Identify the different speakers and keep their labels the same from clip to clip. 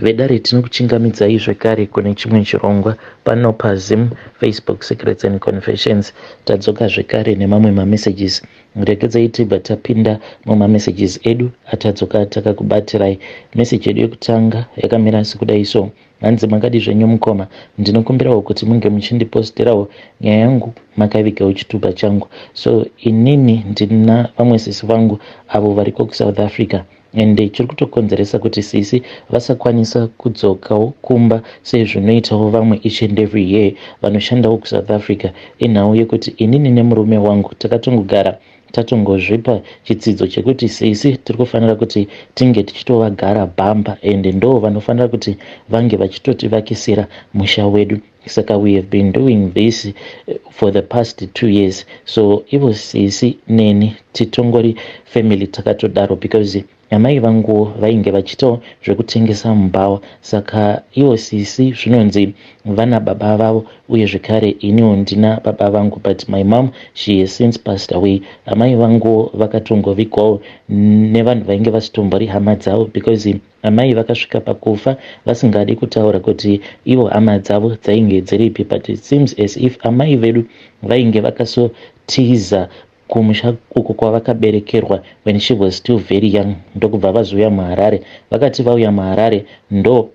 Speaker 1: Vedare tinokuchingamidzai zvekare kune chimwe chirongwa pano paZim Facebook Secrets and Confessions. Tadzoka zvekare nemamwe mamessages. Regedzai tibva tapinda mumamessages edu atadzoka takakubatirai. Message yedu yekutanga yakamira sekudai so. Hanzi makadi zvenyu mukoma, ndinokumbirawo kuti munge muchindiposterawo nyaya yangu makavigawo chitupa changu. So inini ndina vamwe sisi vangu avo variko kuSouth Africa. Ende chiri kutokonzeresa kuti sisi vasakwanisa kudzokawo kumba sezvinoitawo vamwe each and every year vanoshandawo kuSouth Africa inhau yekuti inini nemurume wangu takatongogara tatongozvipa chitsidzo chekuti sisi tiri kufanira kuti tinge tichitovagara bhamba ende ndo vanofanira kuti vange vachitotivakisira musha wedu saka we have been doing this for the past 2 years. So ivo sisi neni titongori family takatodaro because amai vanguwo vainge vachiitawo zvekutengesa mubhawa. Saka ivo sisi zvinonzi vana baba vavo uye zvekare iniwo ndina baba vangu, but my mom, she has since passed away. Amai vanguwo vakatongovigwawo nevanhu vainge vasitombori hama dzavo because amai vakasvika pakufa vasingadi kutaura kuti ivo hama dzavo dzainge dziripi. But it seems as if amai vedu vainge vakasotiza kumusha uko kwavakaberekerwa when she was still very young, ndokubva vazouya muHarare. Vakati vauya muHarare ndo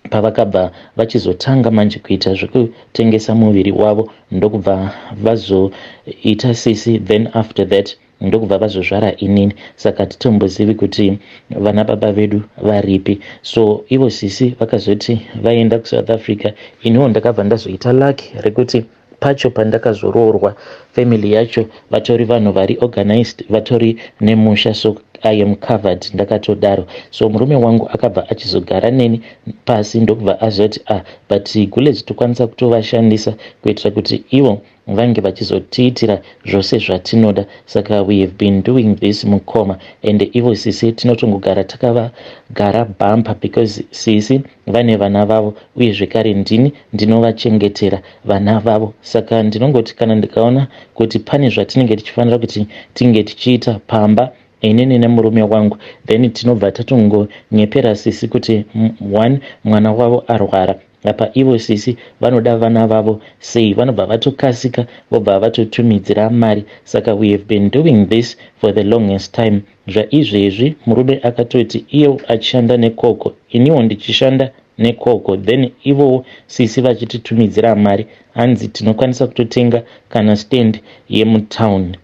Speaker 1: pavakabva vachizotanga manje kuita zvekutengesa muviri wavo, ndokubva vazoita sisi, then after that ndokubva vazozvara inini. Saka titombozivi kuti vana baba vedu varipi. So ivo sisi vakazoti vaenda kuSouth Africa, iniwo ndakabva ndazoita lucky rekuti pacho pandakazoroorwa family yacho vatori vanhu vari organized, vatori nemusha, so I am covered ndakatodaro. So murume wangu akabva achizogara neni pasi, ndokubva azoti, "Ah, but gulezi tokwanisa kutovashandisa kuitira kuti ivo vange vachizotiitira zvose zvatinoda." Saka we have been doing this, mukoma, and ivo sisi tinotongogara takavagara bumper because sisi vane vana vavo uye zvekare ndini ndinovachengetera vana vavo. Saka ndinongoti kana ndikaona kuti pane zvatinenge tichifanira kuti tinge tichiita pamba inini nemurume wangu, then tinobva tatongonyepera sisi kuti one mwana wavo arwara. Apa ivo sisi vanoda vana vavo sei, vanobva vatokasika vobva vatotumidzira mari. Saka we have been doing this for the longest time. Zvaizvezvi murume akatoti iye achishanda nekoko, iniwo ndichishanda nekoko, then ivowo sisi vachititumidzira mari, hanzi tinokwanisa kutotenga kana stand yemutown.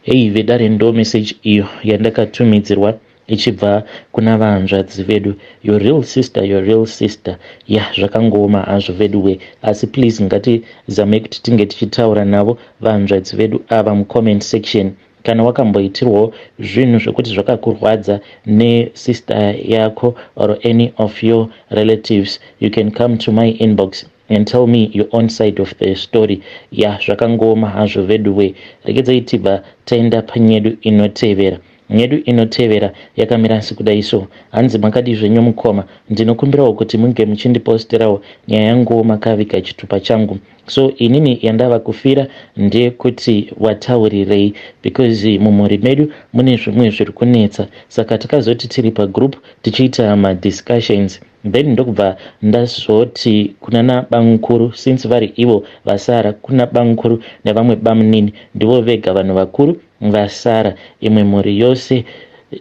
Speaker 1: Hei vedare, ndo message iyo yandakatumidzirwa ichibva kuna vahanzvadzi vedu. Your real sister, your real sister. Ya, zvakangooma hazvo vedu we, asi please ngatizamei kuti tinge tichitaura navo vahanzvadzi vedu ava mucomment section. Kana wakamboitirwawo zvinhu zvekuti zvakakurwadza nesister yako or any of your relatives, you can come to my inbox and tell me your own side of the story. Ya, zvakangooma hazvo vedu we. Regedzai tibva taenda panyedu inotevera. Nyedu inotevera yakamira sekudai so. Hanzi, "Makadi zvenyu mukoma, ndinokumbirawo kuti munge muchindiposterawo nyaya yanguwo makaviga chitupa changu. So inini yandava kufira ndeyekuti wataurirei because mumhuri medu mune zvimwe zviri kunetsa. Saka takazoti tiri pagroup tichiita madiscussions, then ndokubva ndazoti kunana bamukuru, since vari ivo vasara, kuna bamukuru nevamwe bamunini, ndivo vega vanhu vakuru vasara. Imwe mhuri yose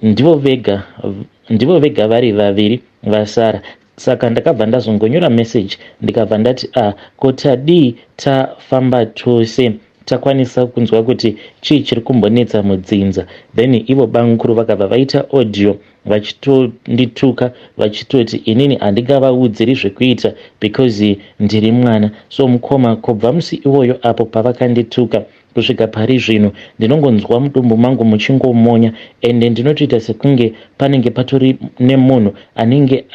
Speaker 1: ndivo vega, ndivo vega vari vaviri vasara. Saka ndakabva ndazongonyora message, ndikabva ndati, 'Ah, ko tadii tafamba tose takwanisa kunzwa kuti chii chiri kumbonetsa mudzinza?' Then ivo bamukuru vakabva vaita audio vachitondituka, vachitoti inini handingavaudziri zvekuita because ndiri mwana. So mukoma, kubva musi iwoyo apo pavakandituka kusvika pari zvino, ndinongonzwa mudumbu mangu muchingomonya, ende ndinotoita sekunge panenge patori nemunhu anenge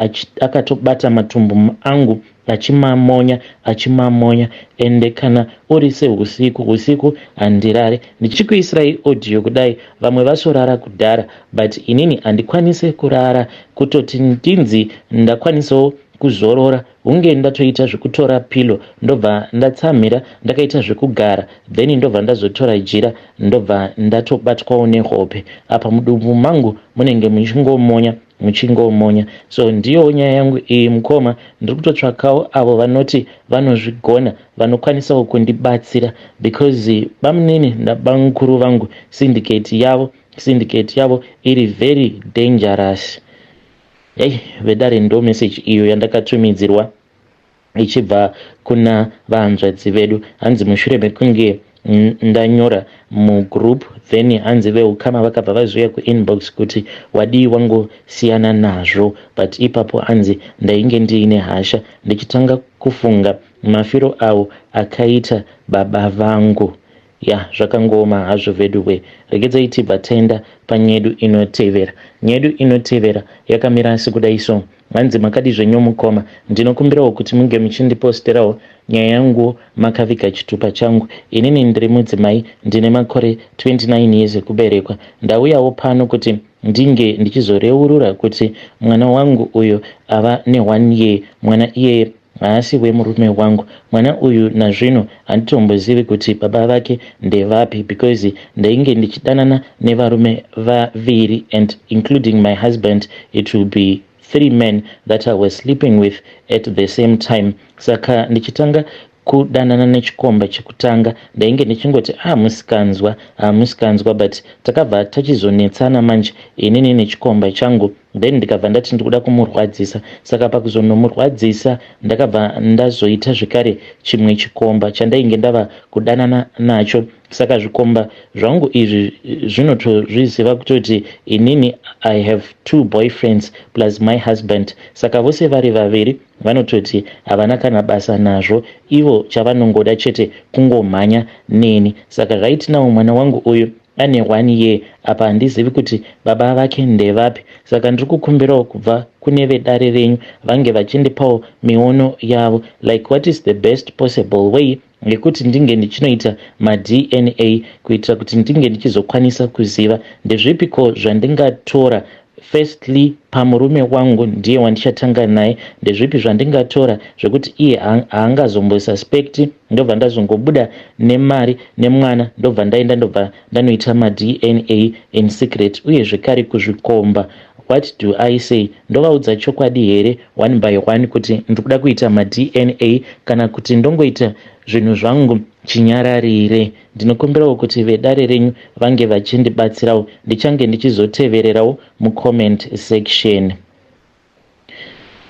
Speaker 1: akatobata matumbu angu achimamonya, achimamonya. Ende kana uri seusiku usiku handirare. Ndichikuisirai audio kudai, vamwe vasorara kudhara, but inini handikwanisi kurara. Kutoti ndinzi ndakwanisawo kuzorora hunge ndatoita zvekutora pillow ndobva ndatsamhira ndakaita zvekugara then ndobva ndazotora jira ndobva ndatobatwawo nehope. Apa mudumbu mangu munenge muchingomonya muchingomonya. So ndiyowo nyaya yangu iyi mukoma, ndiri kutotsvakawo avo vanoti vanozvigona vanokwanisawo kundibatsira because bamunini nabamukuru vangu syndicate yavo iri very dangerous. Ei vedare, ndo message iyo yandakatumidzirwa ichibva kuna vahanzvadzi vedu. Hanzi mushure mekunge ndanyora mugroup, then hanzi veukama vakabva vazouya kuinbox kuti wadii wangosiyana nazvo. But ipapo hanzi ndainge ndiine hasha, ndichitanga kufunga mafiro avo akaita baba vangu. Ya, zvakangooma hazvo veduwe. Regedzai tibva taenda panyedu inotevera. Nyedu inotevera yakamira sekudai so. Hanzi, "Makadi zvenyu mukoma? Ndinokumbirawo kuti munge muchindiposterawo nyaya yangu makaviga chitupa changu. Inini ndiri mudzimai, ndine makore 29 years ekuberekwa. Ndauyawo pano kuti ndinge ndichizoreurura kuti mwana wangu uyo ava ne1 year, mwana iyeye haasi wemurume wangu. Mwana uyu nazvino handitombozivi kuti baba vake ndevapi because ndainge ndichidanana nevarume vaviri and including my husband, it will be three men that I was sleeping with at the same time. Saka ndichitanga kudanana nechikomba chekutanga, ndainge ndichingoti, ah, musikanzwa, ah, musikanzwa, but takabva tachizonetsana manje inini nechikomba changu. Then ndikabva ndati ndikuda kumurwadzisa. Saka pakuzonomurwadzisa, ndakabva ndazoita zvekare chimwe chikomba chandainge ndava kudanana nacho. Saka zvikomba zvangu izvi zvinotozviziva kutoti inini I have two boyfriends plus my husband. Saka vose vari vaviri vanototi havana kana basa nazvo. Ivo chavanongoda chete kungomhanya neni. Saka right now mwana wangu uyu ane one year, apa handizivi kuti baba vake ndevapi. Saka ndiri kukumbirawo kubva kune vedare renyu vange vachindipawo miono yavo, like what is the best possible way yekuti ndinge ndichinoita maDNA kuitira kuti ndinge ndichizokwanisa kuziva ndezvipiko zvandingatora. Firstly, pamurume wangu, ndiye wandichatanga naye. Ndezvipi zvandingatora zvekuti iye haangazombosuspecti, ndobva ndazongobuda nemari nemwana, ndobva ndaenda, ndobva ndanoita maDNA in secret? Uye zvekare kuzvikomba, what do I say? Ndovaudza chokwadi here one by one kuti ndikuda kuita maDNA, kana kuti ndongoita zvinhu zvangu chinyararire? Ndinokumbirawo kuti vedare renyu vange vachindibatsirawo. Ndichange ndichizotevererawo mucomment section."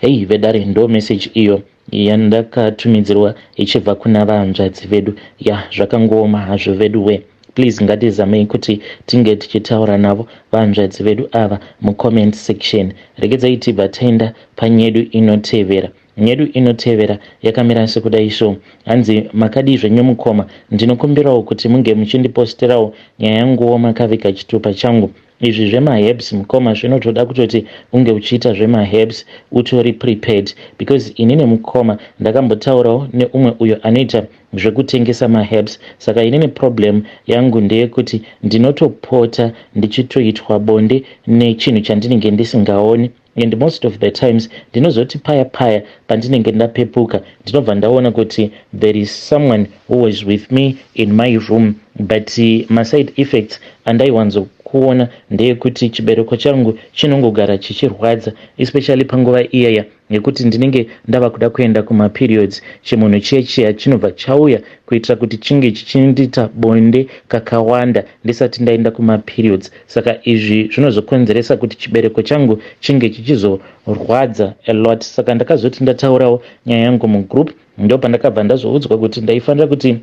Speaker 1: Hei vedare, ndo message iyo yandakatumidzirwa ichibva kuna vahanzvadzi vedu. Ya, zvakangooma hazvo vedu we. Please, ngatizamei kuti tinge tichitaura navo vahanzvadzi vedu ava mucomment section. Regedzai tibva taenda panyedu inotevera. Nyedu inotevera yakamira sekudai so. Hanzi, "Makadii zvenyu mukoma? Ndinokumbirawo kuti munge muchindiposterawo nyaya yanguwo makaviga chitupa changu. Izvi zvemaherbs, mukoma, zvinotoda kutoti unge uchiita zvemaherbs utori prepared because inini mukoma ndakambotaurawo neumwe uyo anoita zvekutengesa maherbs. Saka inini problem yangu ndeyekuti ndinotopota ndichitoitwa bonde nechinhu chandinenge ndisingaoni, and most of the times ndinozoti paya paya pandinenge ndapepuka, ndinobva ndaona kuti there is someone who was with me in my room. But maside effects andaiwanzokuona ndeyekuti chibereko changu chinongogara chichirwadza, especially panguva iyaya yekuti ndinenge ndava kuda kuenda kumaperiods. Chimunhu chiya chiya chinobva chauya kuitira kuti chinge chichindiita bonde kakawanda ndisati ndaenda kumaperiods. Saka izvi zvinozokonzeresa kuti chibereko changu chinge chichizorwadza a lot. Saka ndakazoti ndataurawo nyaya yangu mugroup, ndo pandakabva ndazoudzwa kuti ndaifanira kuti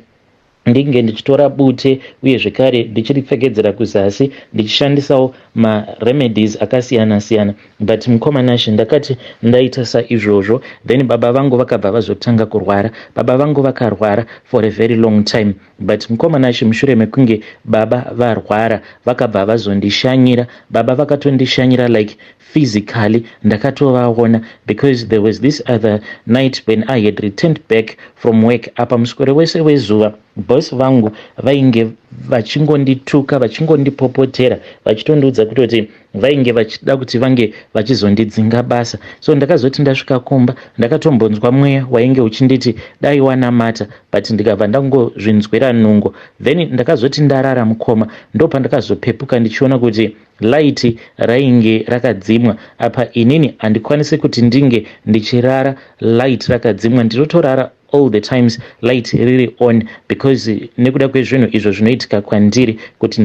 Speaker 1: ndinge ndichitora bute, uye zvekare ndichiripfekedzera kuzasi, ndichishandisawo maremedies akasiyana siyana. But mukoma Nashe, ndakati ndaita saizvozvo, then baba vangu vakabva vazotanga kurwara. Baba vangu vakarwara for a very long time. But mukoma Nashe, mushure mekunge baba varwara, vakabva vazondishanyira. Baba vakatondishanyira like physically, ndakatovaona, because there was this other night when I had returned back from work, apa muswere wese wezuva Boss vangu vainge vachingondituka, vachingondipopotera, vachitondiudza kutoti vainge vachida kuti vange vachizondidzinga basa. So ndakazoti ndasvika kumba, ndakatombonzwa mweya wainge uchinditi dai wanamata, but ndikabva ndangozvinzwira nungo. Then ndakazoti ndarara, mukoma, ndopandakazopepuka ndichiona kuti light rainge rakadzimwa. Apa inini handikwanisi kuti ndinge ndichirara light rakadzimwa. Ndinotorara all the times light riri on, because nekuda kwezvinhu izvo zvinoitika kwandiri kuti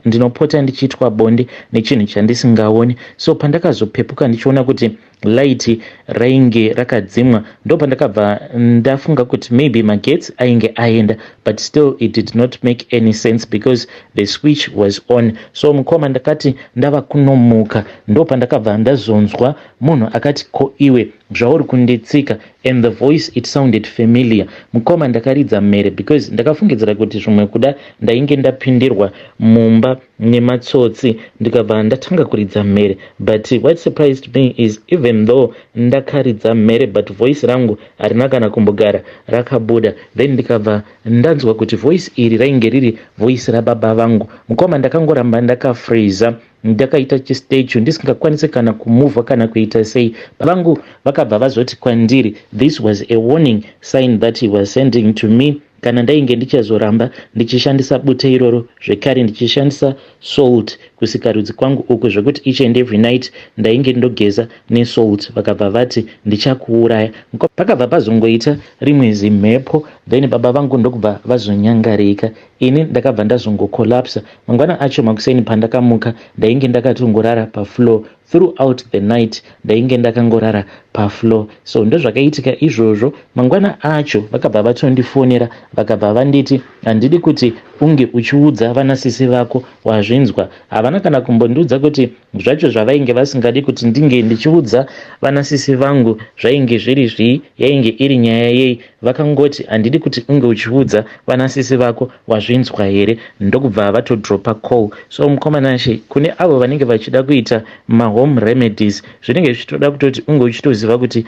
Speaker 1: ndinopota ndichiitwa bonde nechinhu chandisingaoni. So pandakazopepuka ndichiona kuti light rainge rakadzimwa, ndo pandakabva ndafunga kuti maybe magetsi ainge aenda, but still it did not make any sense because the switch was on. So mukoma, ndakati ndava kunomuka, ndo pandakabva ndazonzwa munhu akati, "Ko iwe, zvauri kunditsika?" And the voice, it sounded familiar. Mukoma, ndakaridza mhere because ndakafungidzira kuti zvimwe kuda ndainge ndapindirwa mumba nematsotsi. Ndikabva ndatanga kuridza mhere, but what surprised me is even though ndakaridza mhere, but voice rangu harina kana kumbogara rakabuda. Then ndikabva ndanzwa kuti voice iri rainge riri voice rababa vangu. Mukoma, ndakangoramba ndakafreeza, ndakaita chistatue, ndisingakwanisi kana kumuvha kana kuita sei. Vangu vakabva vazoti kwandiri this was a warning sign that he was sending to me kana ndainge ndichazoramba ndichishandisa bute iroro, zvekare ndichishandisa salt kusikarudzi kwangu uku, zvekuti each and every night ndainge ndogeza nesalt. Vakabva vati, "Ndichakuuraya." Pakabva pazongoita rimwe zimhepo, then baba vangu ndokubva vazonyangarika. Ini ndakabva ndazongocollapsa. Mangwana acho makuseni pandakamuka, ndainge ndakatongorara pafloor. Throughout the night ndainge ndakangorara pafloor. So ndozvakaitika izvozvo. Mangwana acho vakabva vatondifonera, vakabva vanditi, "Handidi kuti unge uchiudza vanasisi vako, wazvinzwa?" Havana kana kumbondiudza kuti zvacho zvavainge vasingadi kuti ndinge ndichiudza vanasisi vangu zvainge zviri zvii, yainge iri nyaya yei. Vakangoti, "Handidi kuti unge uchiudza vanasisi vako, wazvinzwa here?" Ndokubva vatodropa call. So mukoma Nashe, kune avo vanenge vachida kuita mahome remedies, zvinenge zvichitoda kutoti unge uchitoziva kuti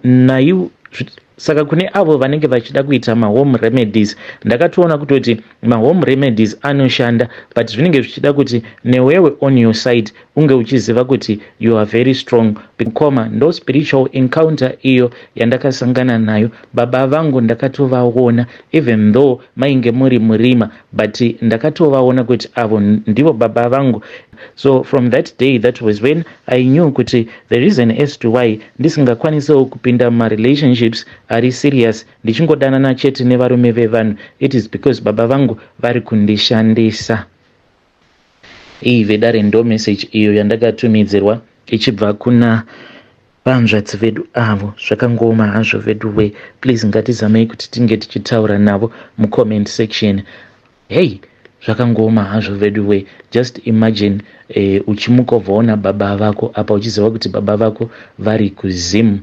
Speaker 1: nai. Saka kune avo vanenge vachida kuita mahome remedies, ndakatoona kutoti mahome remedies anoshanda, but zvinenge zvichida kuti newewe on your side unge uchiziva kuti you are very strong. Mukoma, ndo spiritual encounter iyo yandakasangana nayo. Baba vangu ndakatovaona, even though mainge muri murima, but ndakatovaona kuti avo ndivo baba vangu. So from that day, that was when I knew kuti the reason as to why ndisingakwanisewo kupinda mumarelationships ari serious, ndichingodanana chete nevarume vevanhu, it is because baba vangu vari kundishandisa. Iyi, vedare, ndo message iyo yandakatumidzirwa ichibva kuna vanzvadzi vedu avo. Zvakangooma hazvo vedu we. Please, ngatizamei kuti tinge tichitaura navo mucomment section. Hei, zvakangooma hazvo vedu we. Just imagine, uchimuka ubvaona baba vako, apa uchiziva kuti baba vako vari kuZim.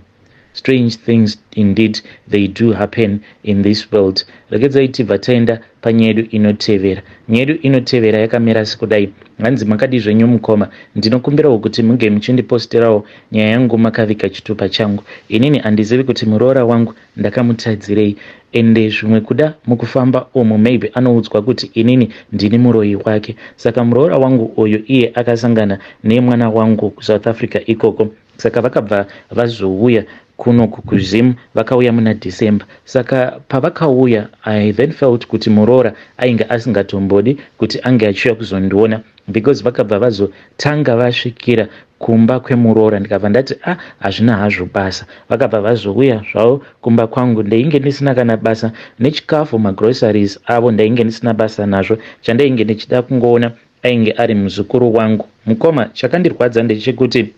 Speaker 1: Strange things indeed, they do happen in this world. Regedzai tibva taenda panyaya yedu inotevera. Nyaya yedu inotevera yakamira sekudai. Hanzi, "Makadi zvenyu mukoma? Ndinokumbirawo kuti munge muchindiposterawo nyaya yangu makaviga chitupa changu. Inini handizivi kuti muroora wangu ndakamutadzirei, ende zvimwe kuda mukufamba umu maybe anoudzwa kuti inini ndini muroyi wake. Saka muroora wangu uyu, iye akasangana nemwana wangu kuSouth Africa ikoko, saka vakabva vazouya kunoku kuZim. Vakauya muna December. Saka pavakauya, I then felt kuti muroora ainge asingatombodi kuti ange achiuya kuzondiona, because vakabva vazotanga vasvikira kumba kwemuroora. Ndikabva ndati, 'A ah, hazvina hazvo basa.' Vakabva vazouya zvavo kumba kwangu. Ndainge ndisina kana basa nechikafu, magroceries avo ndainge ndisina basa nazvo. Chandainge ndichida kungoona ainge ari muzukuru wangu. Mukoma, chakandirwadza ndechekuti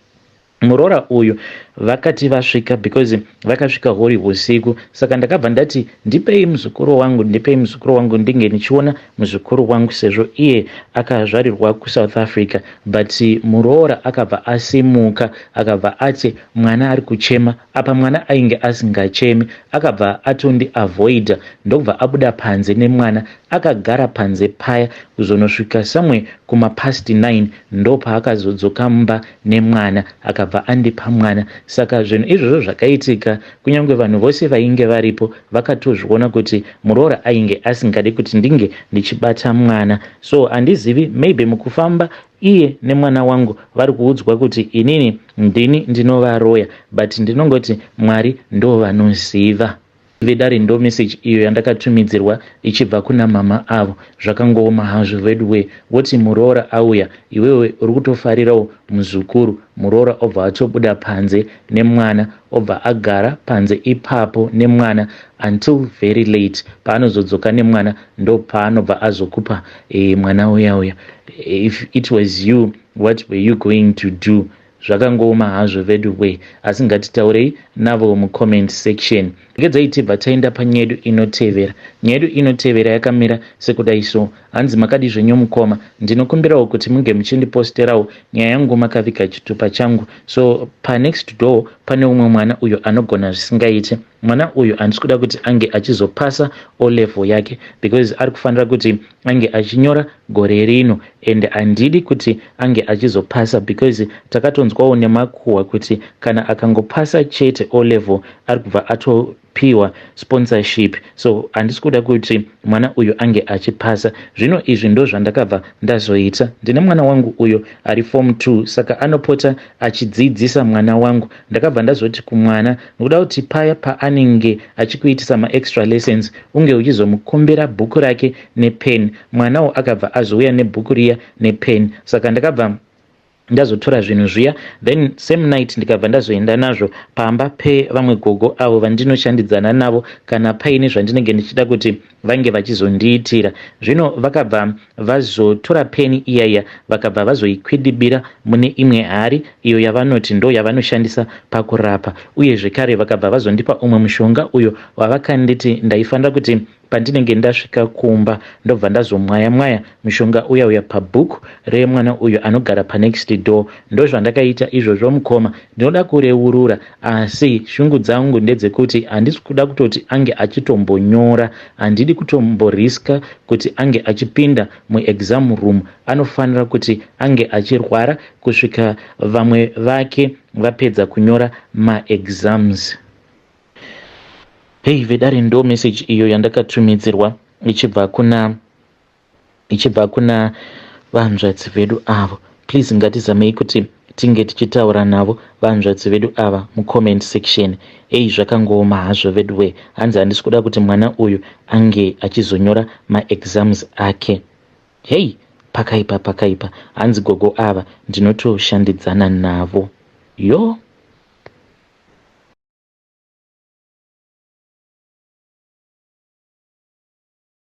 Speaker 1: muroora uyu vakati vasvika, because vakasvika hori usiku, saka ndakabva ndati, 'Ndipei muzukuru wangu, ndipei muzukuru wangu, ndinge ndichiona muzukuru wangu, sezvo iye akazvarirwa kuSouth Africa.' But muroora akabva asimuka, akabva ati mwana ari kuchema. Apa mwana ainge asingachemi. Akabva atondiavoida, ndokubva abuda panze nemwana, akagara panze paya kuzonosvika somewhere kumapast 9, ndopaakazodzoka mumba nemwana. Akabva Akabva andipa mwana. Saka zvinhu izvozvo zvakaitika kunyange vanhu vose vainge varipo vakatozviona kuti muroora ainge asingadi kuti ndinge ndichibata mwana. So handizivi, maybe mukufamba iye nemwana wangu vari kuudzwa kuti inini ndini ndinovaroya, but ndinongoti Mwari ndo vanoziva. Vedare, ndo message iyo yandakatumidzirwa ichibva kuna mama avo. Zvakangooma hazvo veduwe. Woti muroora auya, iwewe uri kutofarirawo muzukuru, muroora obva atobuda panze nemwana, obva agara panze ipapo nemwana until very late. Paanozodzoka nemwana, ndo paanobva azokupa mwana uya uya. If it was you, what were you going to do? Zvakangooma hazvo veduwe, asi ngatitaurei navo mucomment section. Regedzai tibva taenda panyaya yedu inotevera. Nyaya yedu inotevera yakamira sekudai so. Hanzi, "Makadi zvenyu mukoma? Ndinokumbirawo kuti munge muchindiposterawo nyaya yangu makaviga chitupa changu. So panext door pane umwe mwana uyo anogona zvisingaiti. Mwana uyu handisi kuda kuti ange achizopasa O level yake because ari kufanira kuti ange achinyora gore rino, and handidi kuti ange achizopasa because takatonzwawo nemakuhwa kuti kana akangopasa chete O level, ari kubva atopiwa sponsorship. So handisi kuda kuti mwana uyu ange achipasa. Zvino izvi ndo zvandakabva ndazoita. Ndine mwana wangu uyo ari form 2, saka anopota achidzidzisa mwana wangu. Ndakabva ndazoti kumwana, nokuda kuti paya paanenge achikuitisa maextra lessons, unge uchizomukumbira bhuku rake nepen. Mwanawo akabva azouya nebhuku riya nepen. Saka ndakabva ndazotora zvinhu zviya, then same night ndikabva ndazoenda nazvo pamba pevamwe gogo avo vandinoshandidzana navo kana paine zvandinenge ndichida kuti vange vachizondiitira. Zvino vakabva vazotora peni iyaiya, vakabva vazoikwidibira mune imwe hari iyo yavanoti ndo yavanoshandisa pakurapa. Uye zvekare vakabva vazondipa umwe mushonga uyo wavakanditi ndaifanira kuti pandinenge ndasvika kumba, ndobva ndazomwaya mwaya mushonga uya uya pabhuku remwana uyo anogara panext door. Ndozvandakaita izvozvo. Mukoma, ndinoda kureurura, asi shungu dzangu ndedzekuti handisi kuda kutoti ange achitombonyora. Handidi kutomboriska kuti ange achipinda muexam room. Anofanira kuti ange achirwara kusvika vamwe vake vapedza kunyora maexams." Hei vedare, ndo message iyo yandakatumidzirwa ichibva kuna vanzvadzi vedu avo. Please, ngatizamei kuti tinge tichitaura navo vanzvadzi vedu ava mucomment section. Ei, zvakangooma hazvo veduwe. Hanzi, "Handisi kuda kuti mwana uyu ange achizonyora maexams ake." Hei, pakaipa, pakaipa. Hanzi, "Gogo ava ndinotoshandidzana navo." Yo.